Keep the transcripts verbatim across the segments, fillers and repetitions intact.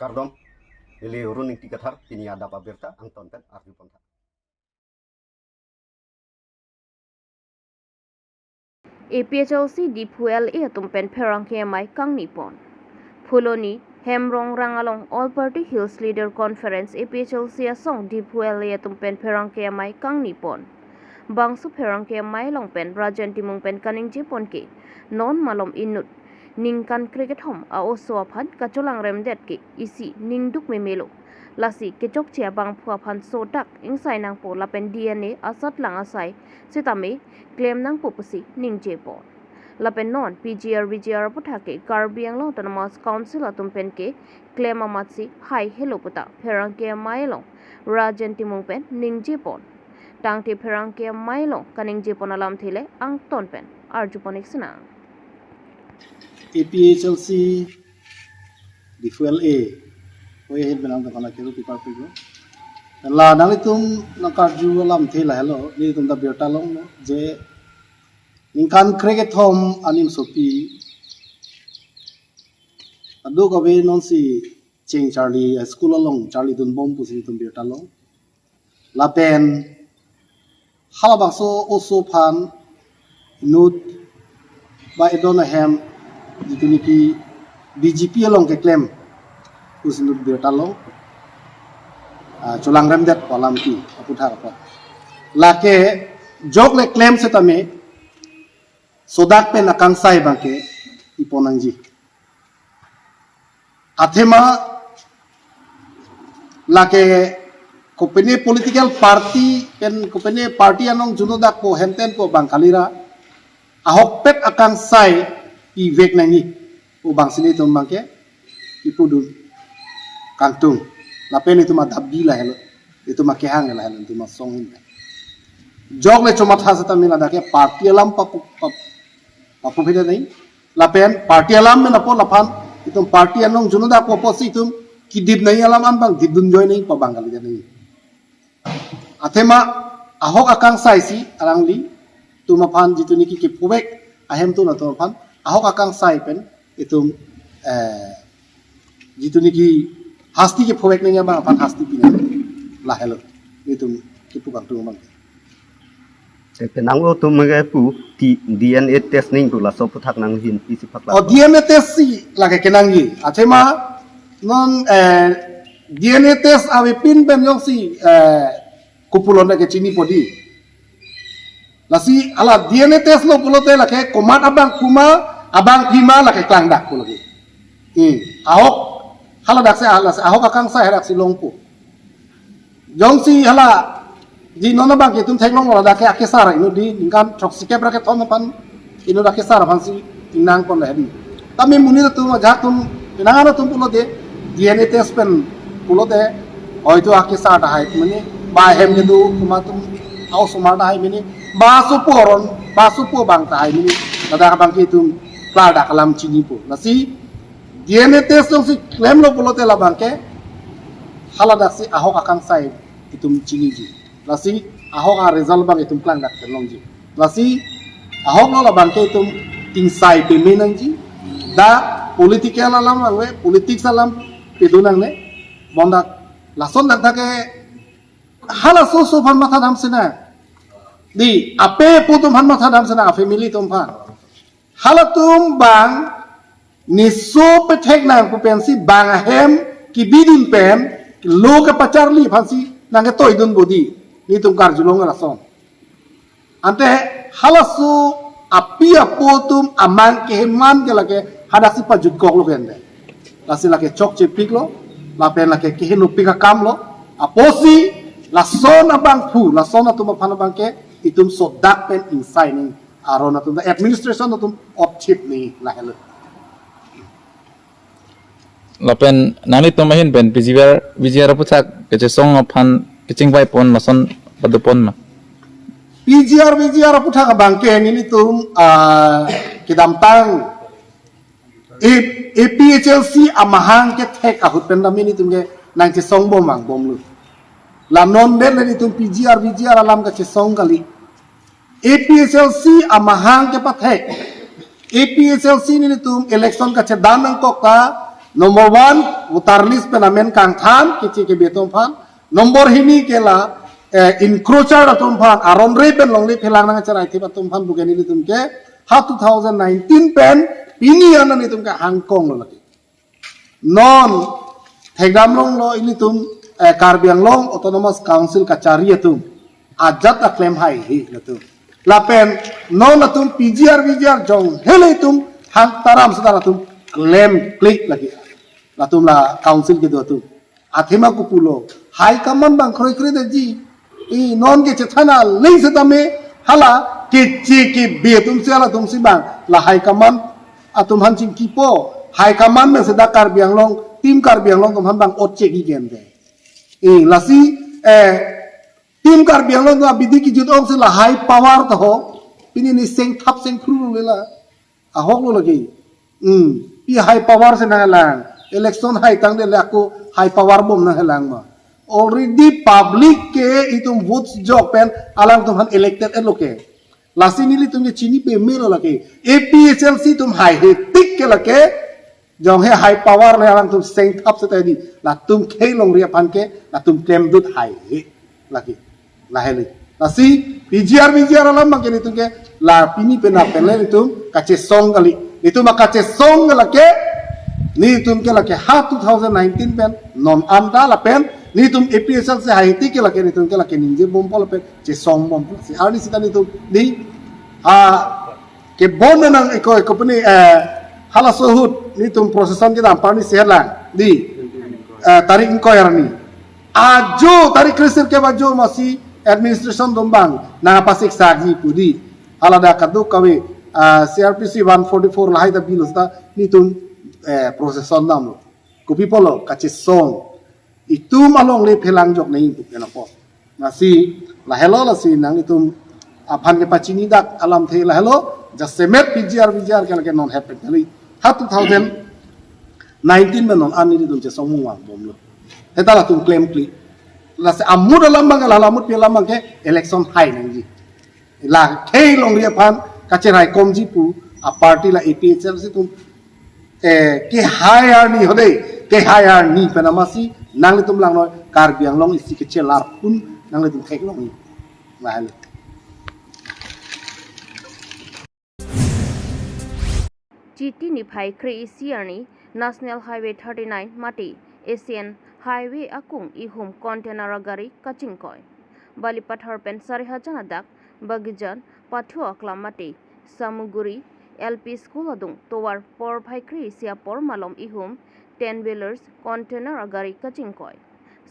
Kardom, neli Arun Ingti Kathar, pini adap abirta angton pen arju pon tha. A P H L C Diphu L A atum pen pherangke amei kangni pon. Phuloni Hemrongrang along All Party Hills Leader Conference, A P H L C asong Diphu L A atum pen pherangke amei kangni pon. Bangso pherangke amei along pen Rajen Timung pen kaningje pon ke, non malom inut ningkan krekethom a-oso aphan kacholangremdet ke isi ningduk memelo. Lasi kechokche abangphu aphan sodak ingsai nangpo lapen D N A asatlang asai sitame klem nangpo pusi ningje pon. Lapen non P G R V G R aputhak ke Karbi Anglong Autonomous Council atum pen ke klem amatsi hai helo puta pherangke amei along Rajen Timung pen ningje pon. Tangte pherangke amei along kaningje pon alamthe le angton pen arju pon ik sinang. A P H L C Diphu L A, oi ahin penang tong kana kiru pipar pigo. La nanglitum nangkarju alamthe lahelo, nelitum ta birta longlo je ningkan krekethom animsopi aduk ave nonsi cheng charli, eh, school along charlidun bom pusi nelitum birta long. Lapen halabangso oso aphan inut ba edon ahem jitu niki B J P along keklem pusi inut birta long, ah, cholangremdet pu alam ke aputhak apot. Lake jok le klem sitame sodak pen akangsai abangke ipon nangji. Athema lake kopine political party pen kopine party anong juno dak po hemten po abang kalira, ahokpet akangsai ivek nangji pu abangsi nelitum abangke ipudun kangtung. Lapen itum adap bi lahelo, itum akehang lahelo, itum asong hin. Jok le chomatha sitame ladak ke party alam papu pap papu phede nai. Lapen party alam men apot laphan itum party anong juno dak po apotsi itum kidip nai alam an abang dipdun joi nai pu abang kali nai. Athema ahok akangsai si alanglitum aphan jitu niki kephovek ahemtun atum aphan ahok akangsai pen itum, eh, jitu niki hasti kephovek nangji abang aphan hasti pi nang, lahelo itum kipu kangtung abang. Te penang lo tum ke pu ti D N A test ning pu laso aputhak nanghin isi phak Oh, laso. D N A test si lake kenangji. Athema non, eh, D N A test avepin pen jongsi, eh, kupulon ke chinipo di. Lasi hala D N A test lo pulote lake komat abangphu ma, abangpi ma lake klangdak pulo ke. Hmm. Ahok hala daksi, hala ahok akangsai daksi longpo. Jongsi hala di non abangke itum theklonglo ladak ke akesar inut di ningkan throksi kep ra kethom aphan inut akesar aphansi ingnang pon lahedi. Tame monit atum ajahak atum penang atum pulote D N A test pen pulote hoito akesar tahai mene ba hem kedo komat atum a-osomar tahai mene ba sopo aron ba sopo abang tahai mene ladak abangke itum klardak alam chinipo. Lasi D N A test jongsi klemlo pulote labangke hala daksi ahok akangsai itum chiniji. Lasi ahok a-result abang itum klangdak pen longji. Lasi ahok lo labangke itum ingsai peme nangji. Dak political alam abang ave, politics alam pedun nangne. Bondak lason dak dak ke hala oso oso aphan mathadam sinang. Di ape apo atum aphan mathadam sinang, a-family atum aphan. Halatum abang neso pethek nang pu pensi bang ahem kebidun pen lo kepacharli aphansi nangketoidunpo di, nelitum karjulong lason. Ante halaso api apo atum amang keheman ke lake hadaksi pajutkoklo ke ante. Lasi lake chokchepiklo, lapen lake kehenopik akamlo, apotsi lason abangphu, lason atum aphan abangke itum sodak pen ingsai ning aron atum ta administration atum opchip ni lahelo. Lapen nanglitum ahin pen P G R, V G R aputhak kechesong aphan kechingvai pon lason padopon ma? P G R, V G R aputhak abangke nelitum, ah, kedamtang A-, A P H L C amahang kethek ahut pen dam nelitum ke nangchesong bom angbomlo. La non ber le nelitum P G R, V G R alam kachesong kali. A P H L C amahang kepathek. A P H L C nelitum election kachedam nangkok ta Number one, voter list pen amen kangthan, keche kebe atum aphan. Number hini ke la, eh, encroacher atum aphan, aron re pen longle phelang nangcherai thip atum aphan pu ke nelitum ke, ha two thousand nineteen pen, pini an nelitum ke hangkong lo lagi. Non, thekdam longlo ilitum, eh, Karbi Anglong Autonomous Council kachari atum ajat aklem haihe latum. Lapen non atum P G R V G R jong hele atum hang taram seta latum klem klik lagi. Latum la council kedo atum. Athema kopulo. High command bang kroikre detji. I non ke chethana ling setame hala keche kebe atum si hala atum si bang. La high command atum aphan chingkipo. High command pen seta Karbi Anglong, team Karbi Anglong atum aphan bang ot cheki gen de. I lasi, eh, team Karbi Anglong atum abidi kejut ong si la high power ta ho. Pini ne sengthap sengphru le la. Ahok lo lagi. Hmm. Pi high power si nanghelang. Election hai tangte le ako high power bom nanghelang ma. Already public ke itum votes jok pen alangtum aphan elected et lo ke. Lasi nelitum ke chini peme lo lake. A P H L C atum haihe tik ke lake. Jong he high power le alangtum sengthap seta di. Latum khei longri aphan ke, latum klemdut haihe. Lake. Lahele. Lasi, P G R, V G R alam abang ke nelitum ke, la pini penap pen le nelitum kachesong kali. Nelitum kachesong ke lake, nelitum ke lake ha two thousand nineteen pen, non anta lapen, nelitum A P H L C haihe tik ke lake, nelitum ke lake ningje bompo lapen, chesong bompo. Si arni sita nelitum, ni, ah, kebon nang iko, iko pini, eh, halaso ahut, nelitum procession kedam, parni sehat lang, di, eh, tarik ingkoi arni. Ajo tarik kre-sirkep ajo masi administration atum bang nangpasiksaji pu di. Hala dak kadokave, ah, C R P C one forty-four lahai ta bill ta nelitum, eh, procession damlo. Kopi pulo kachesong. Itum alongle phelang jok nangji pu ke nangpo. Lasi lahelo lasi nanglitum aphan kepachini dak alamthe lahelo jasemet P G R V G R ke lake non happen kali. Ha two thousand nineteen pen non an nelitum chesong mungwang bomlo. Seta latum klem klik. Lasi amut alam abang ke la amut pi alam abang ke election hai nangji. La khei longri aphan kacherai komji pu a party la A P H L C atum, eh, kehai arni hode, kehai arni pen amatsi nanglitum langnoi Karbi Anglong isi kechelar pun nanglitum theklongji. Lahelo. Chiti niphai kre-isi arni National Highway thirty-nine mate Asian Highway akung ihum container agari kachingkoi. Balipathar pen Sarihajan adak Bagijan Pathu aklam mate Samuguri L P School adung tovar porphai kre-isi apor malom ihum ten wheelers container agari kachingkoi.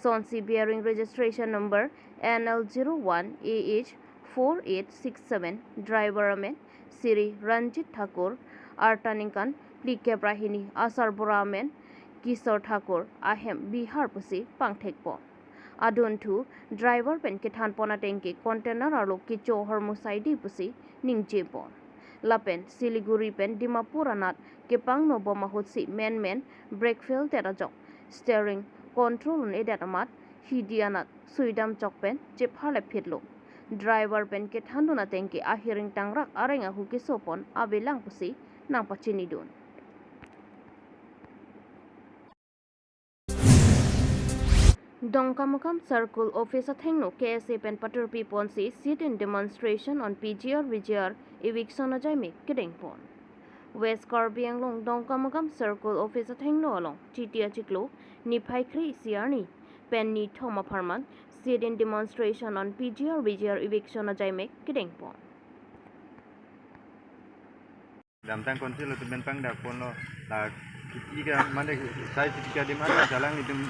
Sonsi bearing registration number N L zero one A H four eight six seven, driver amen Shri Ranjit Thakur, arta ningkan phlikep ra hini, asarbura amen Kishore Thakur, ahem Bihar pusi pangthekpo. Adunthu driver pen kethanpon ateng ke container arlo kecho ahormu saidi pusi ningjepon. Lapen Siliguri pen Dimapur anat kepangno bom ahutsi menmen brake fail det ajok steering control un-edet amat hidi anat suidam chok pen chepharlep phitlo. Driver pen kethandun ateng ke ahiring tangrak areng ahu kesopon avelang pusi nangpachinidun. Dongkamukam Circle Office athengno K S A pen paturpi ponsi sit-in demonstration on P G R V G R eviction ajaimek kedengpon. West Karbi Anglong Dongkamukam Circle Office athengno along Chiti achiklo niphai kre-isi arni pen nithom apharman sit-in demonstration on P G R V G R eviction ajaimek kedengpon. Damtang council atum pen pangdakponlo, la kiti ka mane sai kiti ka demand jalang itum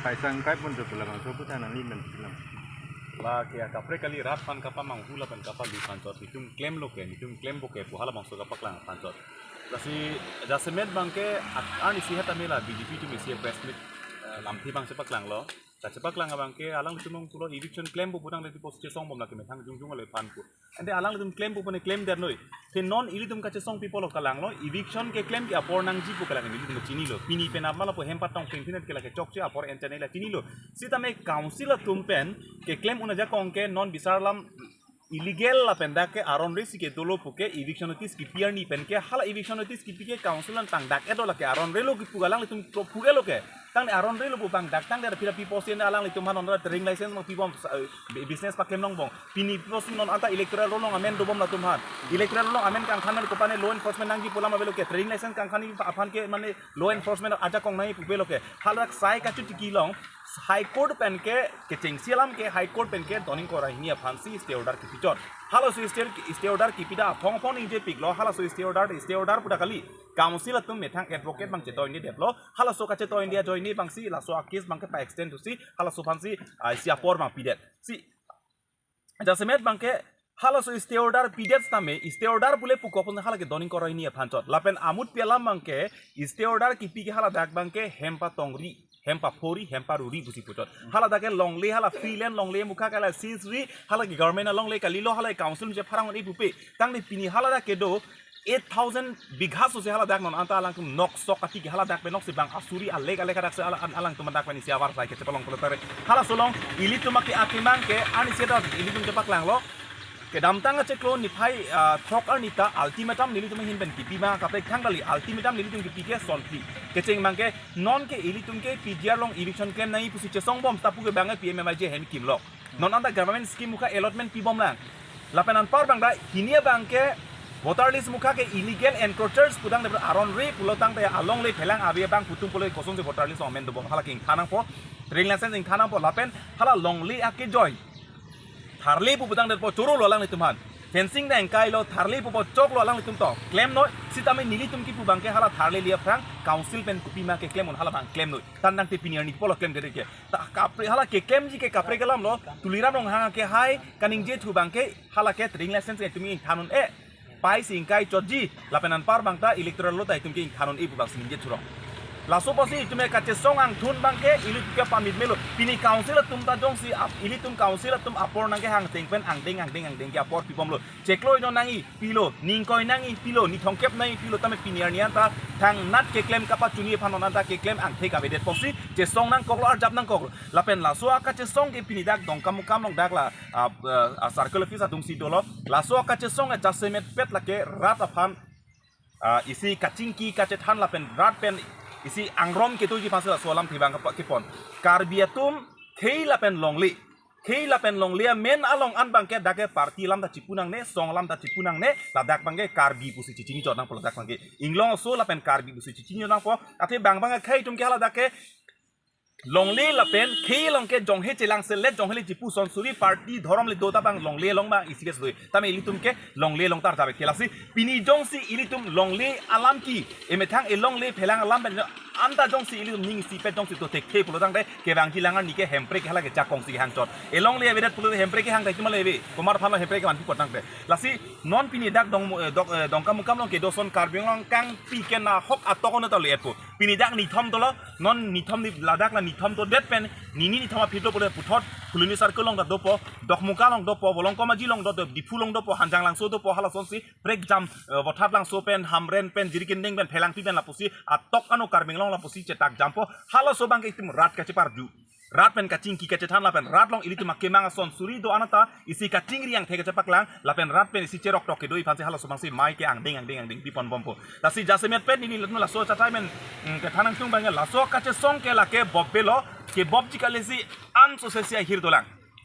paisa angkai pon jatuh labangso puta nangli men lang. La ke kaprek kali rat aphan kapamanghu lapen kapalu aphan chot itum klemlo ke, itum klempo ke pu halabangso kapaklang aphan chot. Lasi jasemet abang ke ak-, arnisi hatame la B J P atum isi press meet, eh, lamthe abang chepaklanglo. Kachepaklang abang ke alanglitum pulo eviction klempo pu nang le tipo chesong bom la kemethang jongjong ale aphan pu. Ante alanglitum klempo pu ne klemdetnoi. Te non ilitum kachesong people lo kalanglo, eviction keklem ke apor nangji pu kalang ilitum chinilo. Pini pen apmala po hempat tong pin pinet ke lake chokche apor en channel chinilo. Sitame council atum pen keklem un ajakong ke non bisar alam illegal lapen dak ke aron re si ke dolo puke eviction notice kipi arni pen ke hala eviction notice kipi ke council an tang dak edo lake aron re lo kipu alanglitum pro puke lo ke. Tangte aron re lo pu bang dak tangte pira pi posi alanglitum han onra trading license mang pibom sa-, eh, business paklem nongbom. Pini pi posi non anta electoral roll along amen dobom latum han. Electoral roll along amen kangthan kopane law enforcement nangji pu alam avelo ke trading license kangthan aphan ke mane law enforcement ajakong nangji pupe lo ke. Haladak sai kachotiki along High Court pen ke kechengsi alam ke High Court pen ke doning kora hini aphan si stay order kipichot. Halaso stay, stay order kipida aphong aphong ningje piklo, halaso stay order, stay order puda kali. Council atum methang advocate bang chetoini detlo, halaso kachetoini ajoine bang si laso a-case bang ke pa-extend to si, halaso aphan si, ah, si apor bang pidet. Si, jasemet bang ke, halaso stay order pidet tame, stay order pule puko pun hala ke doning kora hini aphan chot. Lapen amut pi alam bang ke, stay order kipi ke haladak bang ke, hem patongri, hem paphori, hem paruri pusi puchot. Haladak ke longle, hala free land longle mukha kala sisri, hala ke government alongle kalilo, hala ke council muje pharang on ipupe. Tangte pini haladak kedo, eight thousand bigha so se haladak non anta alangtum nok sok ati ke haladak pen nok si bang asuri alek alek hadak se ala-, an-, alangtum dak pen isi avar sai kechepalong pulo tare. Halaso along ilitum ake akemang ke ani seta ilitum chepaklanglo. Kedamtang achiklo niphai, ah, throk arni ta ultimatum nelitum ahin pen kipi ma kaprek thang kali ultimatum nelitum kipi ke sonphli. Kecheng bang ke non ke ilitum ke P G R along eviction klem nangji pusi chesongbom ta pu ke bang ke P M M I G hem kimlo. Non anta government scheme mukha allotment pibom lang. Lapen anpar bang da hini bang ke voter list mukha ke illegal encroachers pudang de aron re pulo tangte alongle phelang ave bang putum pulo kosonsi voter list amen dobom hala ke ingthan nangpo. Trading license ingthan nangpo lapen hala longle akejoi. Tharle pu pudang de po choro lo alanglitum han. Fencing da engkai lo tharle pupo choklo alanglitum to. Klemnoi sitame nelitum kipu bang ke hala tharle li aphrang council pen kopi ma keklem un hala bang klemnoi. Tangte pini arni pulo klem kede ke. Ta kaprek hala keklemji ke kaprek alam lo, Tuliram Ronghang ke hai, kaningje thu bang ke, hala ke trading license ke tumi ingthan un-e, pai si ingkai chotji, lapen anpar bang ta electoral roll ta itum ke ingthan un-e pu bang si ningje thurong. Laso pusi itum ke kachesong angthun bang ke, ilitum ke pamit melo, pini council atum ta jongsi ap-, ilitum council atum apor nangkehang ateng pen angdeng, angdeng, angdeng ke apor pibomlo. Chiklo ino nangji pilo, ningkoi nangji pilo, ni thomkep nangji pilo, tame pini arni anta thangnat keklem kapachuni aphan non anta keklem angthek avedet pusi chesong nangkoklo arjap nangkoklo. Lapen laso akachesong ke pini dak Dongkamukam along dak la, ah, ah, circle office adungsi dolo. Laso akachesong ke jasemet pet lake rat aphan, ah, isi kachingki kachethan lapen rat pen isi angrom ketuji aphansi laso alamthe bang kapa-, kepon. Karbi atum khei lapen longle. Khei lapen longle amen along an bang ke dak ke party alam ta chipu nangne, song alam ta chipu nangne, ladak bang ke Karbi pusi chichingchot nangpo ladak bang ke. Inglong aso lapen Karbi pusi chichingchot nangpo. Athe bang bang ke khei atum ke haladak ke longle lapen khei along ke jonghe chelang selet jonghe le chipu son suri party dhorom le do ta bang longle along bang isi ke sudoi. Tame ilitum ke longle along tar jabe ke lasi. Pini jongsi ilitum longle alam ke, emethang elongle phelang alam pen anta jongsi ilitum ning isipet jongsi to thekthe pulo tangte kevangji lang arni ke Hemprek hala ke jakong si kehang chot. Elongle avedet pulo Hemprek kehang tai tuma leve. Komat aphanlo Hemprek keman pu potang te. Lasi non pini dak Dong, eh, Dok, eh, Dongkamukam along kedo ason Karbi Anglong kangpi ke nahok atok ono ta le-etpo. Pini dak nithom dolo, non nithom ni ladak la nithom dodet pen, nini nithom aphi do pulo puthot, Phuloni circle along ta dopo, Dokmoka along dopo, Volongkomaji along dopo, Diphu along dopo, Hanjanglangso dopo, hala asonsi, prekjam, eh, Vothatlangso pen, Hamren pen, Jirikinding pen, Phelangpi pen lapusi, atok ano Karbi Anglong lapusi chetak jampo, halaso bang ke itum rat kacheparju. Rat pen kachingki kachethan lapen rat along ilitum akemang ason suri do-an anta isi kachingri angthek kachepaklang lapen rat pen isi cherok tok kedo aphansi halaso bangsi mai ke angdeng angdeng angdeng pipon bompo. Lasi jasemet pen nelitum laso achatai amen, mm, kethan nangtung bang laso kachesong ke lake bobbe lo, kebobji kali si anso se si ahir dolang.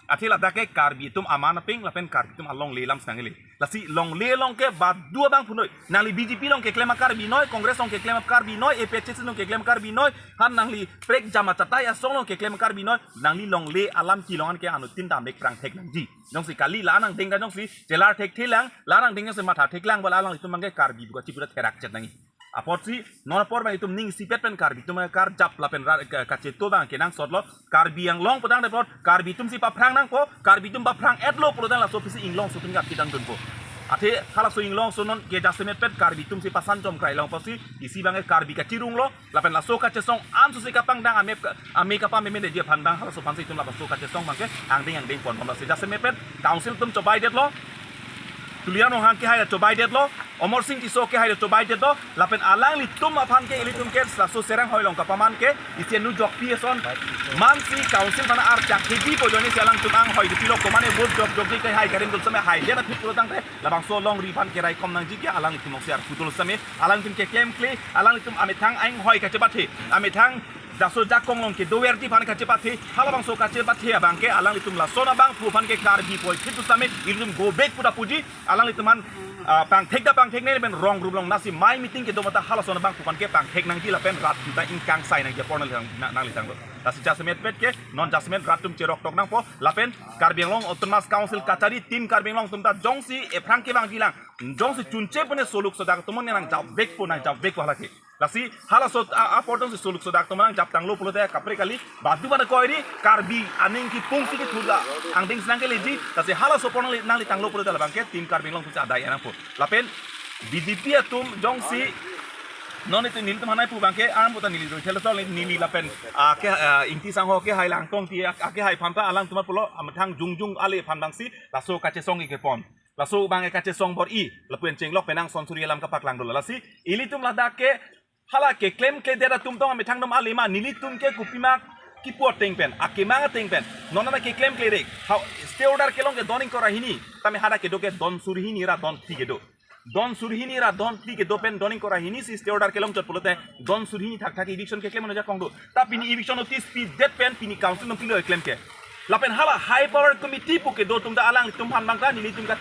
Athe ladak ke Karbi atum aman apeng lapen Karbi atum alongle alam si nangle. Lasi longle along ke badu abang punoi. Nangli B J P along keklem a-Karbi noi, Congress along keklem a-Karbi noi, A P H L C along keklem a-Karbi noi, han nangli prekjam achatai asong along keklem a-Karbi noi, nangli longle alam kelong an ke anuttin ta mek prang thek nangji. Jongsi kali la nangdeng ta jongsi chelar thekthe lang, la nangdeng jongsi matha thek lang, bala alanglitum bang ke Karbi buka chipuda therak chet nangji. Apotsi non apor bang itum ning isipet pen Karbi atum karjap lapen ra-, ka-, kacheto bang kenangsot lo. Karbi Anglong pudang depot, Karbi atum si paphrang nangpo, Karbi atum paphrang-etlo pulotang laso apotsi Inglongso atum ke aphi dangdunpo. Athe halaso Inglongso non ke jasemet pet Karbi atum si pasan chom krai longpo si, isi bang ke Karbi kachirung lo, lapen laso kachesong anso si kapangdang ame ka-, ame kapameme de dia phandang halaso aphansi itum laso kachesong bang ke angdeng angdeng pon pon lasi jasemet pet, council atum chobai detlo. Tuliram Ronghang kehai ta chobaidetlo, Amarsing Tisso kehai ta chobaidetlo, lapen alanglitum aphan ke ilitum ke laso Serang hoi along kapaman ke isi anujokpi ason mansi council aphan archak kejipo ajoinesi alangtum anghoi kepilok komane vote jokjokji kehai karim dul same haidet aphi pulo tangte labangso alongri aphan keraikom nangji ke alanglitum alongsi arpu dul same, alanglitum keklemkle, alanglitum amethang anghoi kachepathe, amethang laso jakong along kedoverji aphan kachepathe, halabangso kachepathe abang ke alanglitum lason abangphu aphan ke Karbi puvoiphit dul same ilitum go back pu ta puji, alanglitum aphan, ah, pangthek ta pangtheknei lapen rong rup along nasi mai meeting kedo mata halason abangphu aphan ke pangthek nangji lapen rat ta ingkangsai nangji apor nangli tang, na-, nangli tanglo. Lasi jasemet pet ke non jasemet rat atum cheroktok nangpo lapen Karbi Anglong Autonomous Council kachari Team Karbi Anglong atum ta jongsi ephrang kevangjilang, jongsi chunche pune soluk sodak atum nangjavekpo, nangjavekpo hala ke. Lasi halaso a-, apor jongsi soluk sodak atum nangjap tanglo pulote kaprek kali, badu badu koiri Karbi aning kepungsi kethurda angdeng si nangkeleji, lasi halaso apor nangli, nangli tanglo pulote labang ke Team Karbi Anglong atumsi adai nangpo. Lapen B J P atum jongsi non itum nelitum hanai pu abang ke ang puta neli roi thelo neli lapen, ah, ke, ah, Ingti Sangho kehai, Langtong Ingti, ah, kehai aphan ta alangtum pulo amethang jongjong ale aphan abangsi laso kachesong kepon. Laso abang kachesong bor-i, lapen chenglok penang son suri alam kapaklang dolo. Lasi ilitum ladak ke hala keklemkledet atum tong amethang dom alema, nelitum ke kopima kipu ateng pen, akemang ateng pen non ana keklemkle rek. Hau, stay order kelong ke don ingkoi ra hini, tame hadak kedo ke don suri hini ra don phli kedo. Don suri hini ra don phli kedo pen don ingkoi ra hini si stay order kelong chot pulote don suri hini thakthak eviction keklem ano jakong do. Ta pini eviction notice pidet pen pini council nangpilo keklem ke. Lapen hala high power committee pu kedo atum ta alangtum aphan abang ta nelitum ka